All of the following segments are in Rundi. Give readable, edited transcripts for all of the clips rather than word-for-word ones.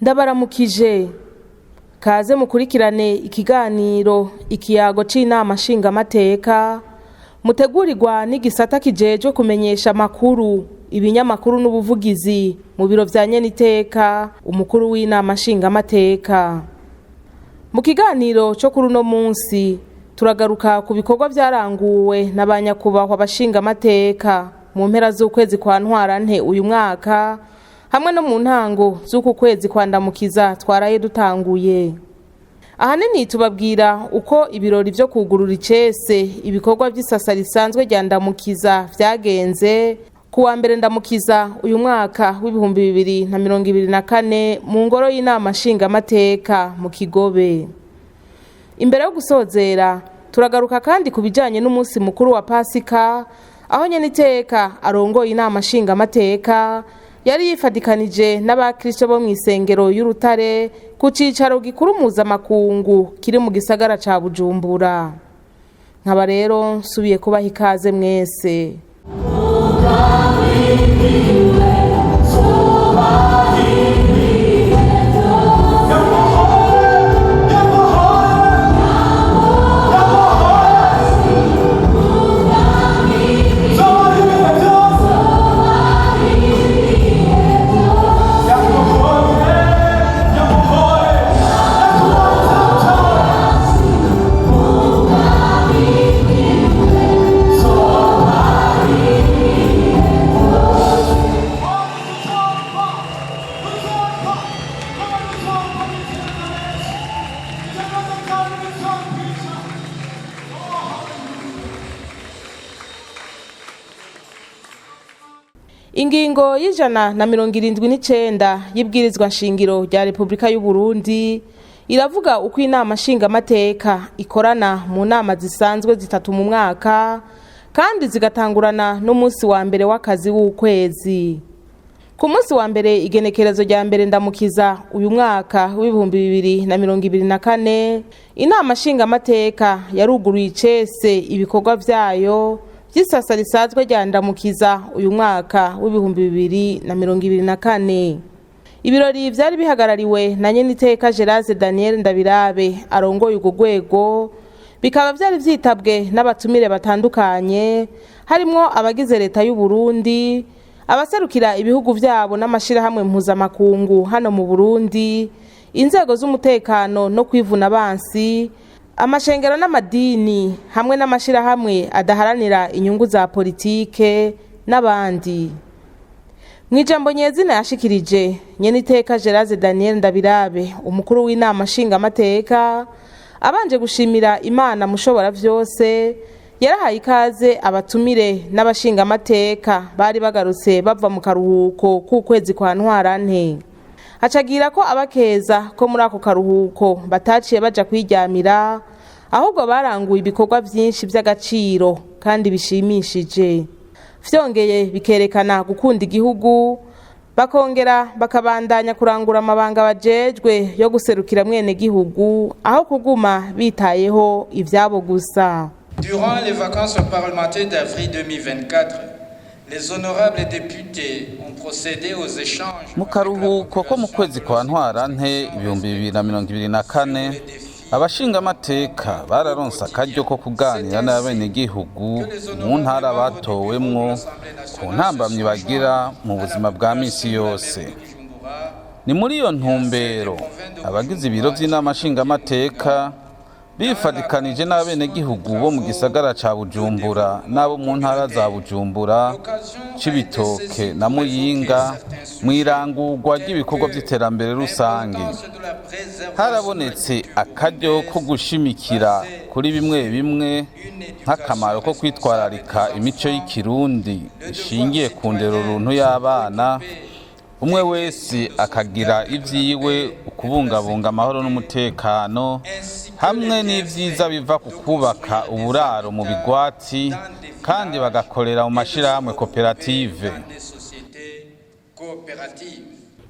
Ndabaramukije, kaze mukurikirane ikiganiro ikiyago c'inama nshingamateka mutegurirwa n'igisata kijejwe kumenyesha amakuru, ibinyamakuru n'ubuvugizi mu biro vya nyeniteka umukuru w'inama nshingamateka. Mu kiganiro co kuri uno munsi turagaruka ku bikorwa vyaranguwe na ba nyakubahwa abashingamateka mu mpera z'ukwezi kwa Ntwarante uyu mwaka hamwe no mu ntango z'uku kwezi kwa Ndamukiza twaraye dutanguye. Ahanini tubabwira uko ibirori vyo kugurura icese ibikorwa vy'isasa risanzwe rya Ndamukiza vyagenze ku wa mbere Ndamukiza uyu mwaka w'2024 mu ngoro y'inama nshingamateka mu Kigobe. Imbere yo gusozera turagaruka kandi ku bijanye n'umunsi mukuru wa Pasika, aho nyeniteka arongoye inama nshingamateka yari yifadikanije n'abakristo bo mw'isengero y'Urutare ku cicaro gikuru mpuzamakungu kiri mu gisagara ca Bujumbura. Nkaba rero nsubiye kubaha ikaze mwese. Ingingo y'179 y'ibwirizwa nshingiro rya Repubulika y'u Burundi iravuga uko inama nshingamateka ikorana mu nama zisanzwe zitatu mu mwaka kandi zigatangurana n'umunsi wa mbere w'akazi w'ukwezi. Ku munsi wa mbere igenekerezo rya mbere Ndamukiza uyu mwaka w'2024, inama nshingamateka yaruguruye icese ibikorwa vyayo vy'isasa risanzwe rya Ndamukiza uyu mwaka w'2024. Ibirori vyari bihagarariwe na nyeniteka Gerase Daniel Ndabirabe arongoye urwo rwego, bikaba vyari vyitabwe n'abatumire batandukanye harimwo abagize leta y'u Burundi, abaserukira ibihugu vyabo n'amashirahamwe mpuzamakungu hano mu Burundi, inzego z'umutekano no kwivuna abansi, amashengero n'amadini hamwe n'amashirahamwe adaharanira inyungu za politike n'abandi. Mw'ijambo nyezina yashikirije nyeniteka Gerase Daniel Ndabirabe umukuru w'inama nshingamateka, abanje gushimira Imana mushobora vyose, yarahaye ikaze abatumire n'abashingamateka bari bagarutse bava mu karuhuko k'ukwezi kwa Ntwarante. Acagira ko abakeza ko muri ako karuhuko bataciye baja kwiryamira, ahubwo baranguye ibikorwa vyinshi vy'agaciro kandi bishimishije, vyongeye bikerekana gukunda igihugu, bakongera bakabandanya kurangura amabanga bajejwe yo guserukira mwene gihugu aho kuguma bitayeho ivyabo gusa. Durant les vacances parlementaires d'avril 2024, les honorables députés ont procédé aux échanges. Mu karuhuko ko mu kwezi kwa Ntwarante 2024, abashingamateka bararonse akaryo ko kuganira n'abenegihugu mu ntara batowemwo ku ntambamyi bagira mu buzima bwa misi yose. Ni muri iyo ntumbero abagize ibiro vy'inama nshingamateka bifadikanije n'abenegihugu bo mu gisagara ca Bujumbura n'abo mu ntara za Bujumbura, Cibitoke na Muyinga mw'irangurwa ry'ibikorwa vy'iterambere rusange. Harabonetse akaryo ko gushimikira kuri bimwe bimwe nk'akamaro ko kwitwararika imico y'ikirundi ishingiye ku ndero runtu y'abana, umwe wese akagira ivyiwe, ukubungabunga amahoro n'umutekano hamwe n'ivyiza biva ku kubaka uburaro mu bigwati kandi bagakorera mu mashirahamwe koperative.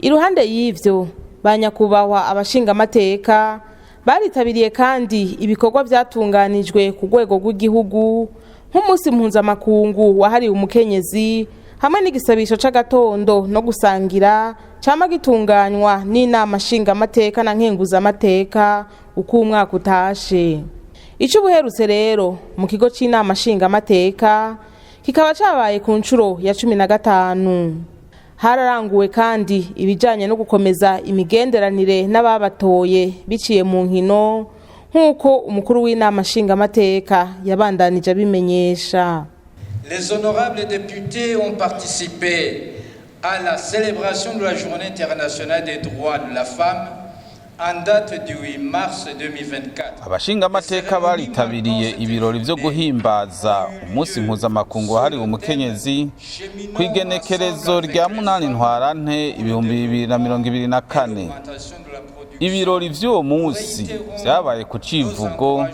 Iruhande y'ivyo, ba nyakubahwa abashingamateka baritabiriye kandi ibikorwa vyatunganijwe ku rwego rw'igihugu nk'umunsi mpuzamakungu wahariwe umukenyezi hamwe n'igisabisho c'agatondo no gusangira cama gitunganywa n'inama nshingamateka na nkenguzamateka uko umwaka utashe. Ico ubuherutse rero mu kigo c'inama nshingamateka kikaba cabaye ku nshuro ya 15. Hararanguwe kandi ibijanye no gukomeza imigenderanire n'ababatoye biciye mu nkino, nk'uko umukuru w'inama nshingamateka yabandanije abimenyesha. Les honorables députés ont participé à la célébration de la Journée internationale des droits de la femme en date du 8 mars 2024. Abashingamateka baritabiriye ibirori vyo guhimbaza umunsi mpuzamakungu wahariwe umukenyezi ku igenekerezo rya 8 Ntwarante 2024. Ibirori vy'uwo munsi vyabaye ku civugo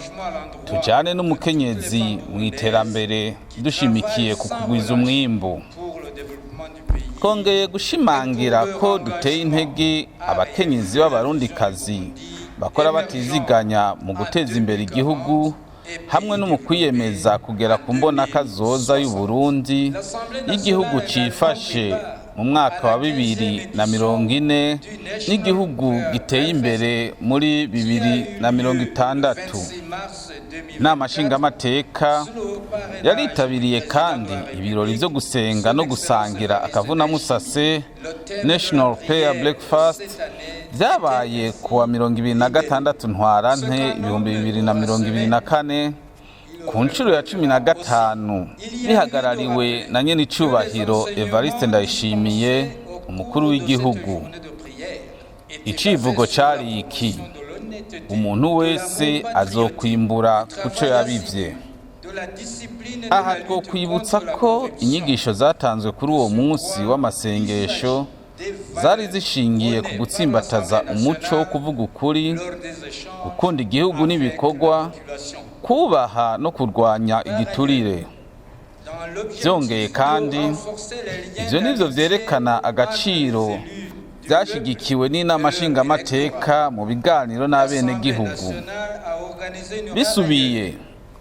"Tujane n'umukenyezi mu iterambere dushimikiye ku kugwiza umwimbu". Twongeye gushimangira ko duteye intege abakenyezi b'Abarundikazi bakora batiziganya mu guteza imbere igihugu hamwe no mu kwiyemeza kugera ku mbonakazoza y'Uburundi y'igihugu cifashe mu mwaka wa 2040 n'igihugu giteye imbere muri 2060. Inama nshingamateka yaritabiriye kandi ibirori vyo gusenga no gusangira akavunamusase, National Prayer Breakfast, vyabaye kuwa 26 Ntwarante 2024 ku nshuro ya 15, bihagarariwe na nyenicubahiro Evariste Ndayishimiye, umukuru w'igihugu. Icivugo cari iki: "Umuntu wese azokwimbura kuco yabivye". Aha twokwibutsa ko inyigisho zatanzwe kuri uwo munsi w'amasengesho zari zishingiye ku gutsimbataza umuco wo kuvuga ukuri, gukunda igihugu n'ibikorwa, kubaha no kurwanya igiturire. Vyongeye kandi, ivyo nivyo vyerekana agaciro vyashigikiwe n'inama nshingamateka mu biganiro n'abenegihugu. Bisubiye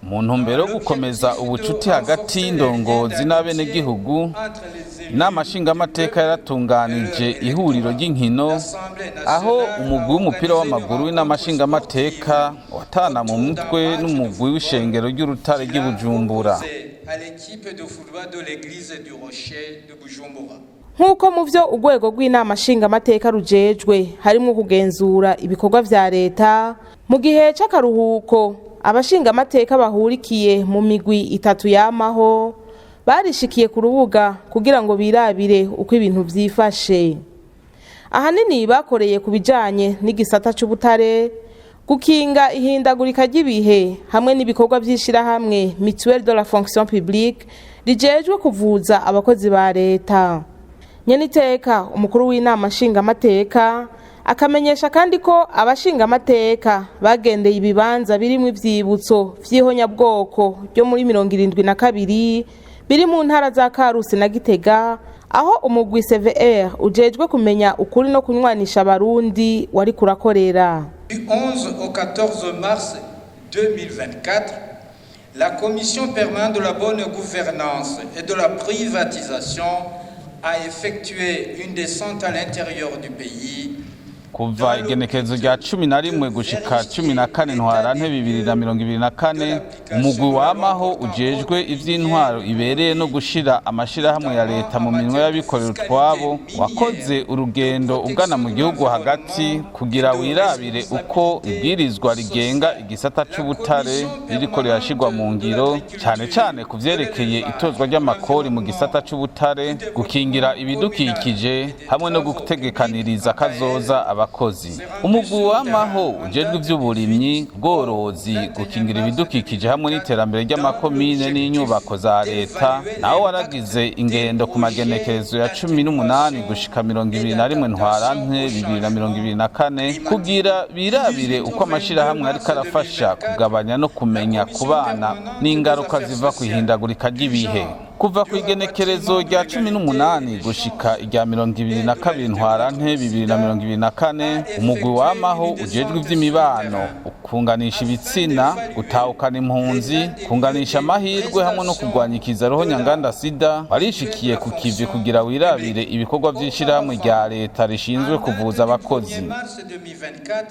mu ntumbero yo gukomeza ubucuti hagati y'indongozi n'abenegihugu, inama nshingamateka yaratunganije ihuriro ry'inkino, aho umugwi w'umupira w'amaguru w'inama nshingamateka watana mu mutwe n'umugwi w'ishengero ry'Urutare ry'i Bujumbura. À l'équipe de football de l'église du Rocher de Bujumbura. Nk'uko mu byo urwego rw'inama nshingamateka rujejwe harimo kugenzura ibikorwa vya leta, mu gihe c'akaruhuko abashingamateka bahurikiye mu migwi itatu yamaho barishikiye ku rubuga kugira ngo birabire uko ibintu vyifashe. Ahanini bakoreye ku bijanye n'igisata c'ubutare, gukinga ihindagurika ry'ibihe hamwe n'ibikorwa vy'ishirahamwe Mutuelle de la fonction publique rijejwe kuvuza abakozi ba leta. Nyeniteka umukuru w'inama nshingamateka akamenyesha kandi ko abashingamateka bagendeye ibibanza birimwo ivyibutso vy'ihonyabwoko ryo muri 72 biri mu ntara za Karusi na Gitega, aho umugwi CVR ujejwe kumenya ukuri no kunywanisha Abarundi wari kurakorera. Du 11 au 14 mars 2024, la Commission permanente de la bonne gouvernance et de la privatisation a effectué une descente à l'intérieur du pays. Kuva igenekerezo rya 11 gushika 14 Ntwarante 2024, umugwi wamaho ujejwe ivy'intwaro ibereye no gushira amashirahamwe ya leta mu minwe y'abikorera utwabo wakoze urugendo ugana mu gihugu hagati kugira wirabire uko ibwirizwa rigenga igisata c'ubutare ririko rirashirwa mu ngiro, cane cane ku vyerekeye itozwa ry'amakori mu gisata c'ubutare, gukingira ibidukikije hamwe no gutegekaniriza kazoza abakozi. Umugwi wamaho ujejwe ivy'uburimyi, bworozi, gukingira ibidukikije hamwe n'iterambere ry'amakomine n'inyubako za leta nawo waragize ingendo ku magenekerezo ya 18 gushika 21 Ntwarante 2024 kugira birabire uko amashirahamwe ariko arafasha kugabanya no kumenya kubana n'ingaruka ziva kw'ihindagurika ry'ibihe. Kuva ku igenekerezo rya 18 gushika irya 22 Ntwarante 2024, umugwi wamaho ujejwe ivy'imibano, ukunganisha ibitsina, gutahukana impunzi, kunganisha amahirwe hamwe no kurwanya ikiza ruhonyanganda sida, warishikiye ku kivi kugira wirabire ibikorwa vy'ishirahamwe rya leta rishinzwe kuvuza abakozi. Mars 2024,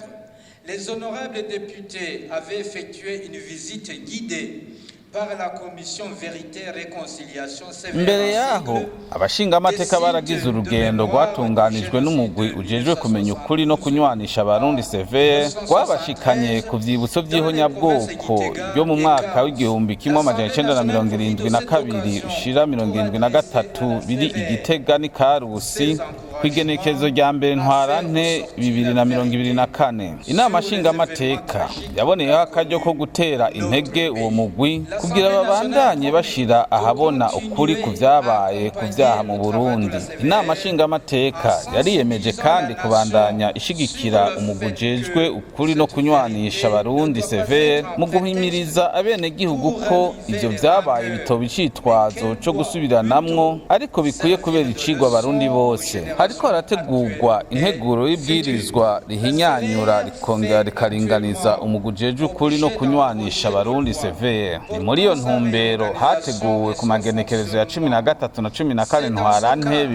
les honorables députés avaient effectué une visite guidée par la commission Vérité et Réconciliation. Imbere yaho, abashingamateka baragize urugendo rwatunganijwe n'umugwi ujejwe kumenya ukuri no kunywanisha abarundi, CVR, rwabashikanye ku vyibutso vy'ihonyabwoko ryo mu mwaka w'1972 ushira 73 biri i Gitega n'i Karusi kw'igenekerezo rya 1 Ntwarante 2024. Inama nshingamateka yaboneyeho akaryo ko gutera intege uwo mugwi kugira babandanye bashira ahabona ukuri ku vyabaye ku vyaha mu Burundi. Inama nshingamateka yariyemeje kandi kubandanya ishigikira umugwi ujejwe ukuri no kunywanisha abarundi, CVR, mu guhimiriza abenegihugu ko ivyo vyabaye bitoba icitwazo co gusubiranamwo, ariko bikwiye kubera icigwa abarundi bose. Hariko harategurwa integuro y'ibwirizwa rihinyanyura rikongera rikaringaniza umugwi ujejwe ukuri no kunywanisha abarundi, CVR. Ni muri iyo ntumbero hateguwe ku magenekerezo ya 13 na 14 Ntwarante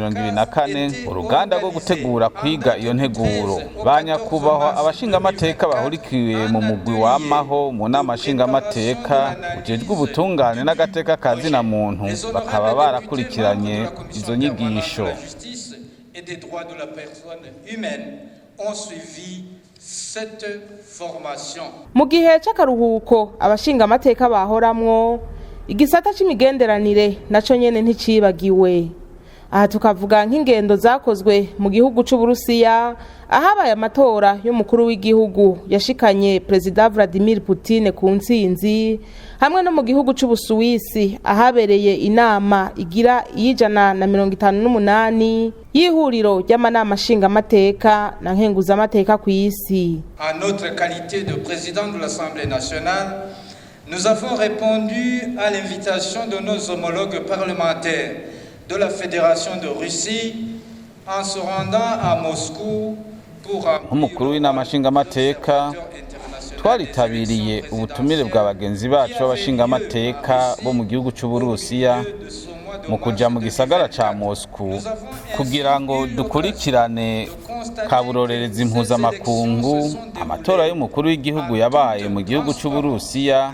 2024 uruganda rwo gutegura kwiga iyo nteguro. Ba nyakubahwa abashingamateka bahurikiye mu mugwi wamaho mu nama nshingamateka ujejwe ubutungane n'agateka ka zina muntu bakaba barakurikiranye izo nyigisho. Justice et des droits de la personne humaine ont suivi cette formation. Mu gihe c'akaruhuko abashingamateka bahoramwo, igisata c'imigenderanire naco nyene nticibagiwe. Aha tukavuga nk'ingendo zakozwe mu gihugu c'Uburusiya, ahabaye amatora y'umukuru w'igihugu yashikanye Perezida Vladimir Putin ku ntsinzi, hamwe no mu gihugu c'Ubusuwisi, ahabereye inama igira iy'ijana na 58 y'ihuriro ry'amanama nshingamateka na nkenguzamateka kw'isi. En notre qualité de président de l'Assemblée nationale, nous avons répondu à l'invitation de nos homologues parlementaires de la Fédération de Russie en se rendant à Moscou pour Nk'umukuru w'inama nshingamateka, twaritabiriye ubutumire bwa bagenzi bacu b'abashingamateka bo mu gihugu c'Uburusiya mu kuja mu gisagara ca Moscou kugira ngo dukurikirane kaburorerezi impuzamakungu amatora y'umukuru w'igihugu yabaye mu gihugu c'Uburusiya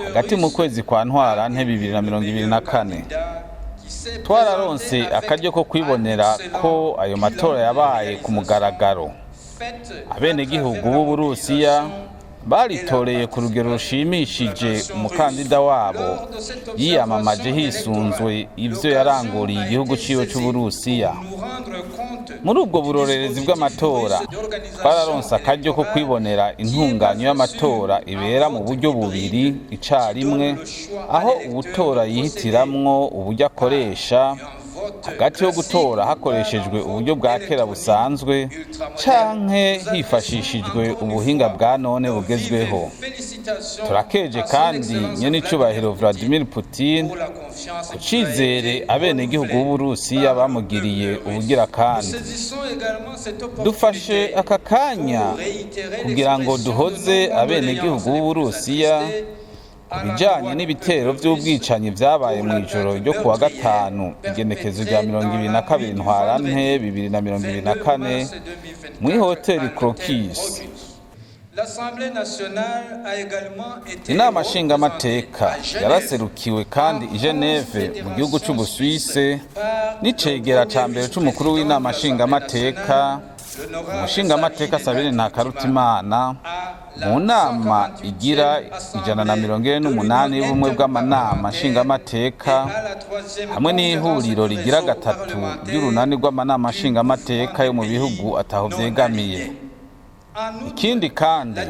hagati mu kwezi kwa Ntwarante 2024. Twararonse akaryo ko kwibonera ko ayo matora yabaye ku mugaragaro. Abenegihugu b'Uburusiya baritoreye ku rugero rushimishije umukandida wabo yiyamamaje hisunzwe ivyo yaranguriye igihugu ciwe c'Uburusiya. Muri ubwo burorerezi bw'amatora, twararonse akaryo ko kwibonera intunganyo y'amatora ibera mu buryo bubiri icarimwe, aho uwutora yihitiramwo uburyo akoresha hagati yo gutora hakoreshejwe uburyo bwa kera busanzwe canke hifashishijwe ubuhinga bwa none bugezweho. Turakeje kandi nyenicubahiro Vladimir Putin ku cizere abenegihugu b'Uburusiya bamugiriye ubugira. Kandi dufashe aka kanya kugira ngo duhoze abenegihugu b'Uburusiya ku bijanye n'ibitero vy'ubwicanyi vyabaye mw'ijoro ryo kuwa gatanu, igenekezo rya 22 Ntwarante 2024, mw'ihoteli Crocus. Inama nshingamateka yaraserukiwe kandi i Geneve mu gihugu c'Ubusuwise n'icegera ca mbere c'umukuru w'inama nshingamateka, umushingamateka Sabine Ntakarutimana, mu nama igira 148 y'ubumwe bw'amanama nshingamateka hamwe n'ihuriro rigira gatatu ry'urunani rw'amanama nshingamateka yo mu bihugu ataho vyegamiye. Ikindi kandi,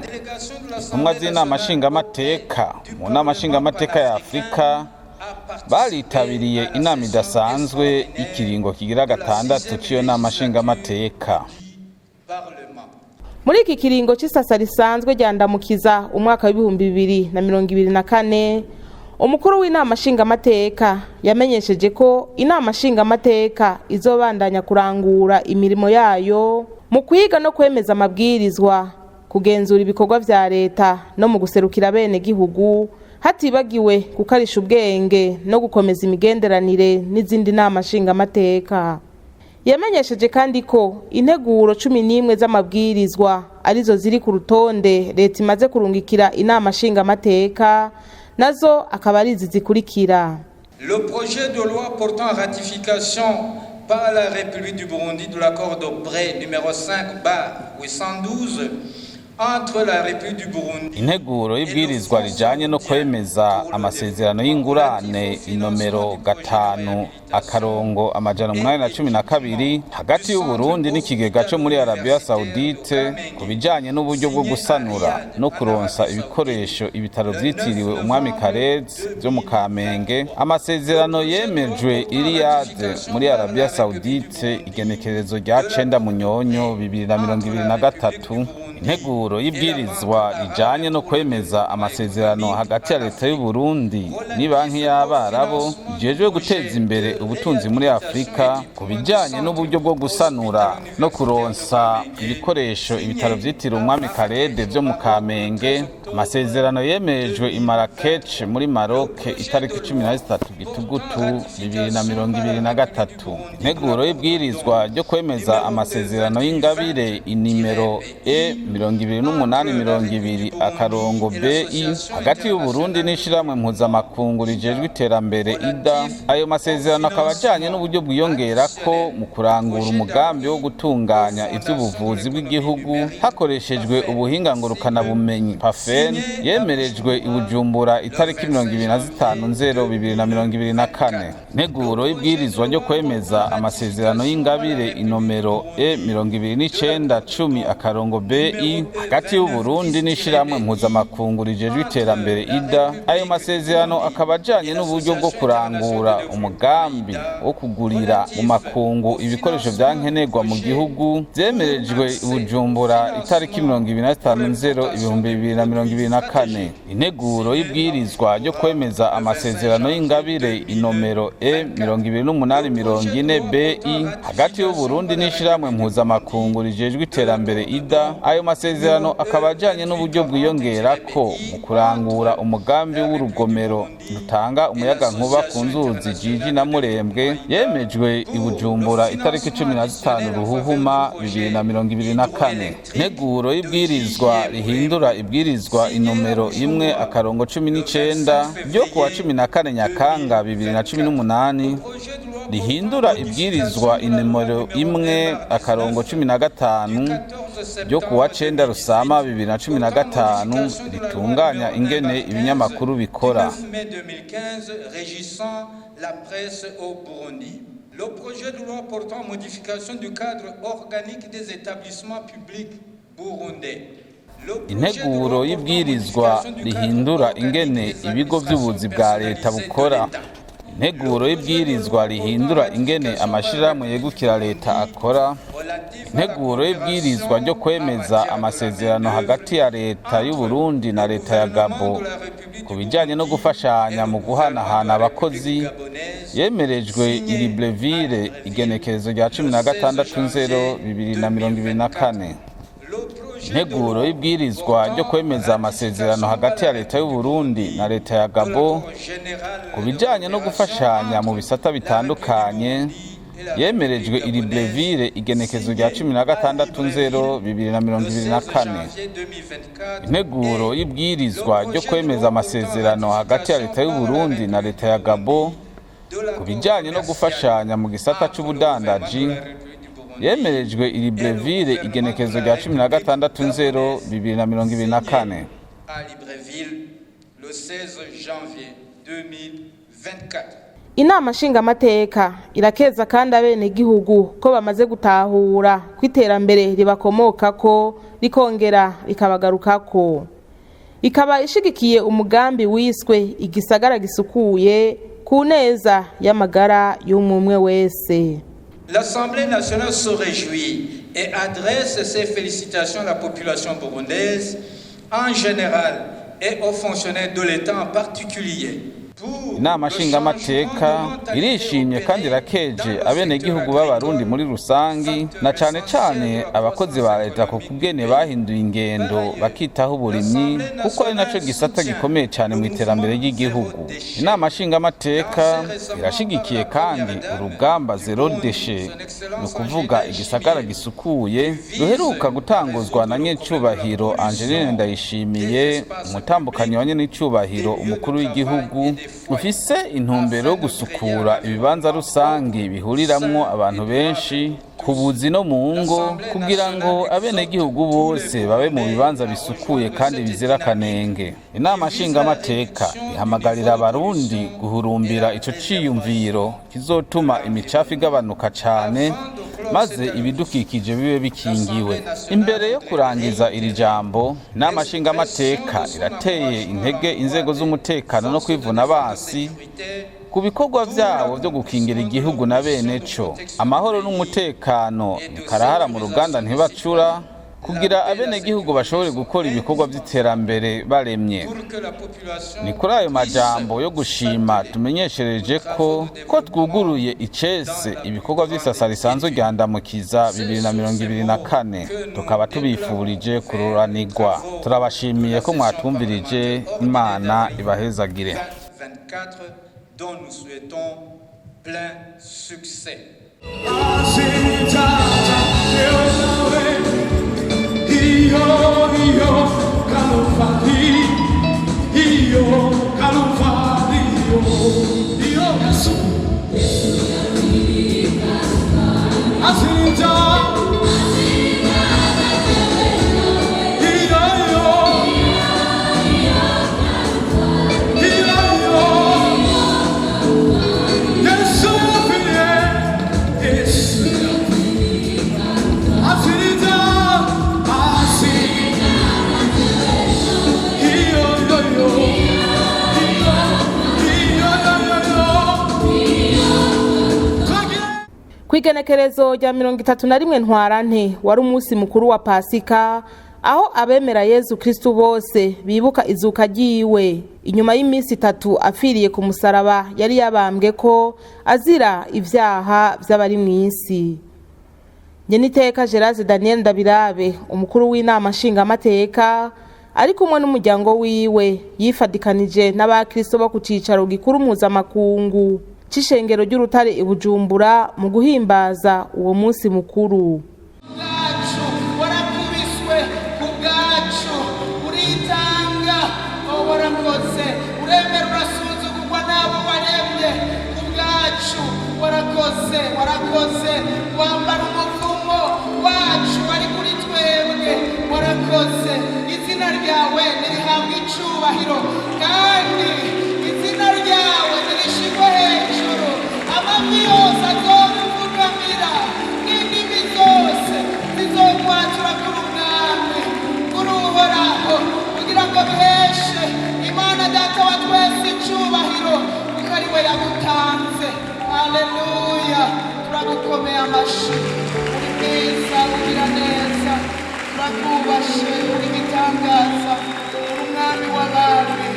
intumwa z'inama nshingamateka mu nama nshingamateka ya Afurika baritabiriye inama idasanzwe y'ikiringo kigira gatandatu c'iyo nama nshingamateka. Muri iki kiringo c'isasa risanzwe ryandamukiza umwaka w'2024. Umukuru w'inama nshingamateka yamenyesheje ko inama nshingamateka izobandanya kurangura imirimo yayo mu kwiga no kwemeza amabwirizwa, kugenzura ibikorwa vya leta no mu guserukira bene gihugu, hatibagiwe gukarisha ubwenge no gukomeza imigenderanire n'izindi nama nshingamateka. Yamenyesheje kandi ko integuro 11 z'amabwirizwa arizo ziri ku rutonde leta imaze kurungikira inama nshingamateka, nazo akaba ari izi zikurikira: Le projet de loi portant ratification par la République du Burundi de l'accord de prêt numéro 5/812 entre la République du Burundi Integuro y'ibwirizwa rijanye no kwemeza amasezerano y'ingurane inomero 5-812 hagati y'Uburundi n'ikigega co muri Arabia Saudite ku bijanye n'uburyo bwo gusanura no kuronsa ibikoresho ibitaro vyitiriwe Umwami Karezi vyo mu Kamenge, amasezerano yemejwe i Riyadh muri Arabia Saudite igenekerezo rya 9 Munyonyo 2023. Integuro y'ibwirizwa rijanye no kwemeza amasezerano hagati ya leta y'u Burundi ni banki y'Abarabu ijejwe guteza imbere ubutunzi muri Afrika ku bijanye n'uburyo bwo gusanura no kuronsa ibikoresho ibitaro vyitiriwe Umwami Karede vyo mu Kamenge, amasezerano yemejwe i Marrakech muri Maroc itariki 13 Gitugutu 2023. Integuro y'ibwirizwa ryo kwemeza amasezerano y'ingabire inimero E 2820-BI hagati y'Uburundi n'ishirahamwe mpuzamakungu rijejwe iterambere IDA, ayo masezerano akaba ajanye n'uburyo bwiyongera ko mu kurangura umugambi wo gutunganya ivy'ubuvuzi bw'igihugu hakoreshejwe ubuhinga ngurukanabumenyi PAFEN, yemerejwe i Bujumbura itariki 25 Nzero 2024. Integuro y'ibwirizwa ryo kwemeza amasezerano y'ingabire inomero E 2910-BI hagati y'Uburundi n'ishirahamwe mpuzamakungu rijejwe iterambere IDA, ayo masezerano akaba ajanye n'uburyo bwo kurangura umugambi wo kugurira mu makungu ibikoresho vya nkenerwa mu gihugu, vyemerejwe i Bujumbura itariki 25 Nzero 2024. Integuro y'ibwirizwa ryo kwemeza amasezerano y'ingabire inomero E 2840 BI hagati y'Uburundi n'ishirahamwe mpuzamakungu rijejwe iterambere IDA, ayo masezerano akaba ajanye n'uburyo bwiyongera ko mu kurangura umugambi w'urugomero rutanga umuyagankuba ku nzuzi Jiji na Murembwe, yemejwe i Bujumbura itariki 15 Ruhuhuma 2024. Integuro y'ibwirizwa rihindura ibwirizwa inomero 1-19 ryo kuwa 14 Nyakanga 2018 rihindura ibwirizwa inomero 1-15 ryo kuwa 9 Rusama 2015 ritunganya ingene ibinyamakuru bikora. Mai 2015 régissant la presse au Burundi. Le projet de loi portant modification du cadre organique des établissements publics burundais. Integuro y'ibwirizwa rihindura ingene ibigo by'ubuzi bwa leta bukora. Integuro y'ibwirizwa rihindura ingene amashirahamwe yegukira leta akora. Integuro y'ibwirizwa ryo kwemeza amasezerano hagati ya leta y'u Burundi na leta ya Gabo ku bijanye no gufashanya mu guhanahana abakozi, yemerejwe i Libreville igenekerezo rya 16 Nzero 2024. Integuro y'ibwirizwa ryo kwemeza amasezerano hagati ya leta y'u Burundi na leta ya Gabo ku bijanye no gufashanya mu bisata bitandukanye, yemerejwe i Libreville igenekezo rya 16 Nzero 2024. Integuro y'ibwirizwa ryo kwemeza amasezerano hagati ya leta y'u Burundi na leta ya Gabo ku bijanye no gufashanya mu gisata c'ubudandaji, yemerejwe i Libreville igenekezo rya 16 Nzero 2024. À Libreville le 16 janvier 2024. Inama nshingamateka irakeza kandi abenegihugu ko bamaze gutahura ko iterambere ribakomokako rikongera rikabagarukako, ikaba ishigikiye umugambi wiswe igisagara gisukuye ku neza y'amagara y'umwe wese. L'Assemblée nationale se réjouit et adresse ses félicitations à la population burundaise en général et aux fonctionnaires de l'État en particulier. Inama nshingamateka irishimye kandi irakeje abenegihugu b'Abarundi muri rusangi, na cane cane abakozi ba leta, ku kugene bahinduye ingendo bakitaho uburimyi, kuko ari naco gisata gikomeye cane mu iterambere ry'igihugu. Inama nshingamateka irashigikiye kandi urugamba zéro déchet, ni ukuvuga igisagara gisukuye, ruheruka gutanguzwa na nyenicubahiro Angeline Ndayishimiye, umutambukanyi wa nyenicubahiro umukuru w'igihugu, ufise intumbero yo gusukura ibibanza rusangi bihuriramwo abantu benshi, ku buzi no mu ngo, kugira ngo abenegihugu bose babe mu bibanza bisukuye kandi bizira akanenge. Inama nshingamateka ihamagarira Abarundi guhurumbira ico ciyumviro kizotuma imicafu igabanuka cane, maze ibidukikije bibe bikingiwe. Imbere yo kurangiza iri jambo, inama nshingamateka irateye intege inzego z'umutekano no kwivuna abansi ku bikorwa vyabo vyo gukingira igihugu na bene co. Amahoro n'umutekano ni karahara mu ruganda ntibacura, kugira abenegihugu bashobore gukora ibikorwa vy'iterambere baremye. Ni kuri ayo majambo yo gushima tumenyeshereje ko twuguruye icese ibikorwa vy'isasa risanzwe rya Ndamukiza 2024, tukaba tubifurije kururanirwa. Turabashimiye ko mwatwumvirije. Imana ibahezagire. 24 dont nous souhaitons plein succès. Io, io, Calufari, io, Calufari, io, io, Gesù. Asirita, io, io, io, io, Gesù, fine, Gesù. Asirita, asirita, io, io, io, io, io, io, io. Ku igenekerezo rya 31 Ntwarante wari umunsi mukuru wa Pasika, aho abemera Yezu Kristu bose bibuka izuka ryiwe inyuma y'iminsi 3 apfiriye ku musaraba yari yabambwe ko azira ivyaha vy'abari mw'isi. Nyeniteka Gerase Daniel Ndabirabe, umukuru w'inama nshingamateka, ari kumwe n'umuryango wiwe, yifadikanije n'abakristo bo ku cicaro gikuru mpuzamakungu c'ishengero ry'Urutare i Bujumbura mu guhimbaza uwo munsi mukuru. Bwacu warakubiswe ku bwacu, uritanga, wowe warakoze, uremera urasuzugurwa n'abo waremye ku bwacu. Warakoze, warakoze, wambara umuvumo wacu wari kuri twebwe. Warakoze, izina ryawe nirihabwa icubahiro kandi izina ryawe nirishigwe hejuru. Amavi yose azobipfukamira n'indimi zose zizokwatura kuri umwami, kuri Uhoraho, kugira ngo biheshe Imana Data wa twese icubahiro, kuko ari we yagutanze. Haleluya, turagukomeye amashi. Uri mwiza, ugira neza, turakubashe, uri igitangaza, uri umwami w'abami.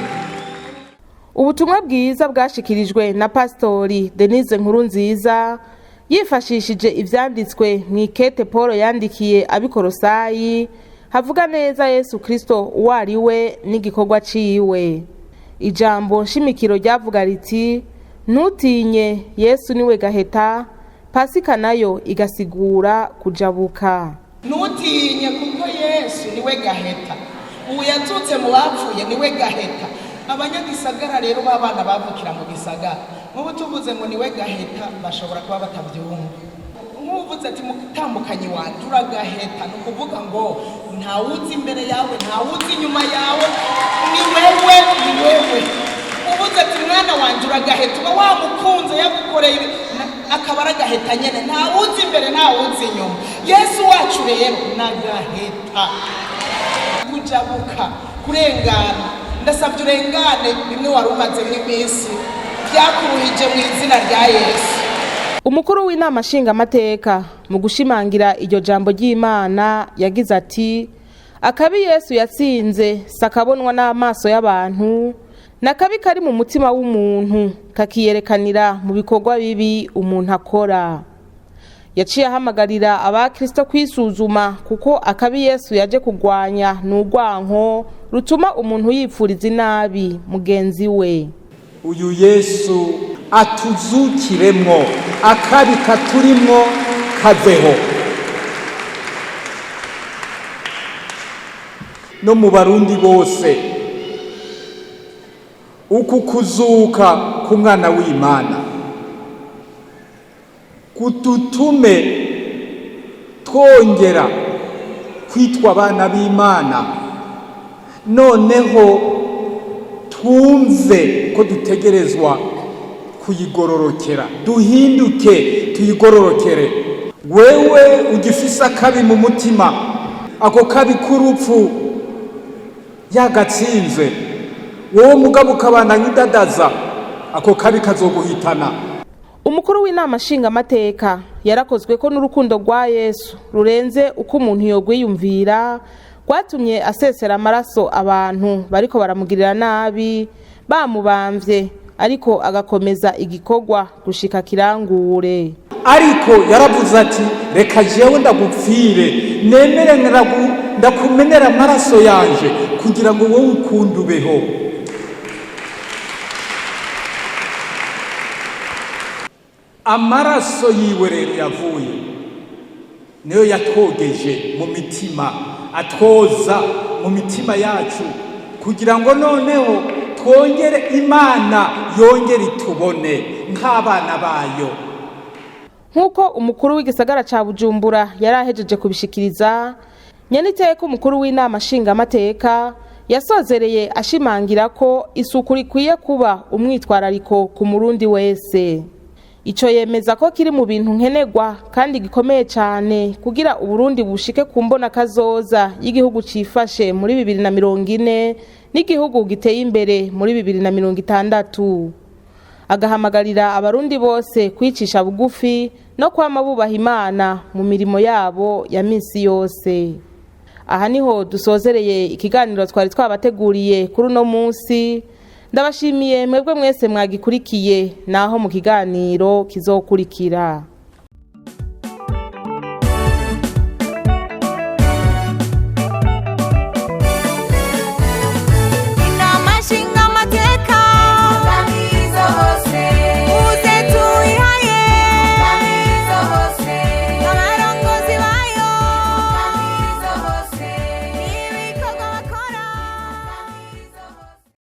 Ubutumwa bwiza bwashikirijwe na Pasitori Denise Nkurunziza yifashishije ivyanditswe mu ikete Paul yandikiye Abikorosayi, havuga neza Yesu Kristo uwo ari we n'igikorwa ciwe. Ijambo nshimikiro ryavuga riti: "Ntutinye, Yesu niwe gaheta." Pasika nayo igasigura kujabuka. Ntutinye, kuko Yesu niwe gaheta. Ubu yazutse mu bapfuye, niwe gaheta. Abanyagisagara rero, b'abana bavukira mu gisagara, nk'ubu tuvuze ngo niwe gaheta, bashobora kuba batabyumva. Nk'uvuze ati: "Mutambukanyi wanje, uragaheta," ni ukuvuga ngo ntawuzi imbere yawe, ntawuzi inyuma yawe, ni wewe, ni wewe. Uvuze ati: "Mwana wanje, uragaheta," uba wamukunze, yagukoreye ibi, akaba aragaheta nyene, ntawuzi imbere, ntawuzi inyuma. Yesu wacu rero nagaheta. Kujabuka, kurengana, ndasabye urengane bimwe wari umazemo iminsi byakuruhije, mu izina rya Yesu. Umukuru w'inama nshingamateka, mu gushimangira iryo jambo ry'Imana, yagize ati: "Akabi Yesu yatsinze sakabonwa n'amaso y'abantu." Nakabi kari mu mutima w'umuntu kakiyerekanira mu bikorwa bibi umuntu akora. Yaciye ahamagarira abakristo kwisuzuma, kuko akabi Yesu yaje kugwanya ni urwanko rutuma umuntu yipfuriza inabi mugenzi we. Uyu Yesu atuzukiremwo, akabi katurimwo kaveho. No mu Barundi bose, uku kuzuka k'umwana w'Imana kudutume twongera kwitwa abana b'Imana, noneho twumve ko dutegerezwa kuyigororokera, duhinduke tuyigororokere. Wewe ugifise akabi mu mutima, ako kabi k'urupfu yagatsinze, wowe mugabo ukabandanya udadaza, ako kabi kazoguhitana. Umukuru w'inama nshingamateka yarakozwe ko n'urukundo rwa Yesu rurenze uko umuntu yogwiyumvira, rwatumye asesera amaraso abantu bariko baramugirira nabi bamubamvye, ariko agakomeza igikorwa gushika kirangure. Ariko yaravuze ati: "Reka jewe ndagupfire, nemere ndakumenera amaraso yanje kugira ngo wowe ukunde ubeho." Amaraso yiwe rero yavuye niyo yatwogeje mu mitima, atwoza mu mitima yacu, kugira ngo noneho twongere Imana yongere itubone nk'abana bayo. Nk'uko umukuru w'igisagara ca Bujumbura yari ahejeje kubishikiriza, nyeniteka umukuru w'inama nshingamateka yasozereye ashimangira ko isuku rikwiye kuba umwitwarariko ku Murundi wese. Ico yemeza ko kiri mu bintu nkenerwa kandi gikomeye cane kugira Uburundi bushike ku mbona kazoza y'igihugu cifashe muri 2040 n'igihugu giteye imbere muri 2060. Agahamagarira Abarundi bose kwicisha bugufi no kwama bubaha Imana mu mirimo yabo ya minsi yose. Aha niho dusozereye ikiganiro twari twabateguriye kuri uno munsi. Ndabashimiye mwebwe mwese mwagikurikiye, naho mu kiganiro kizokurikira.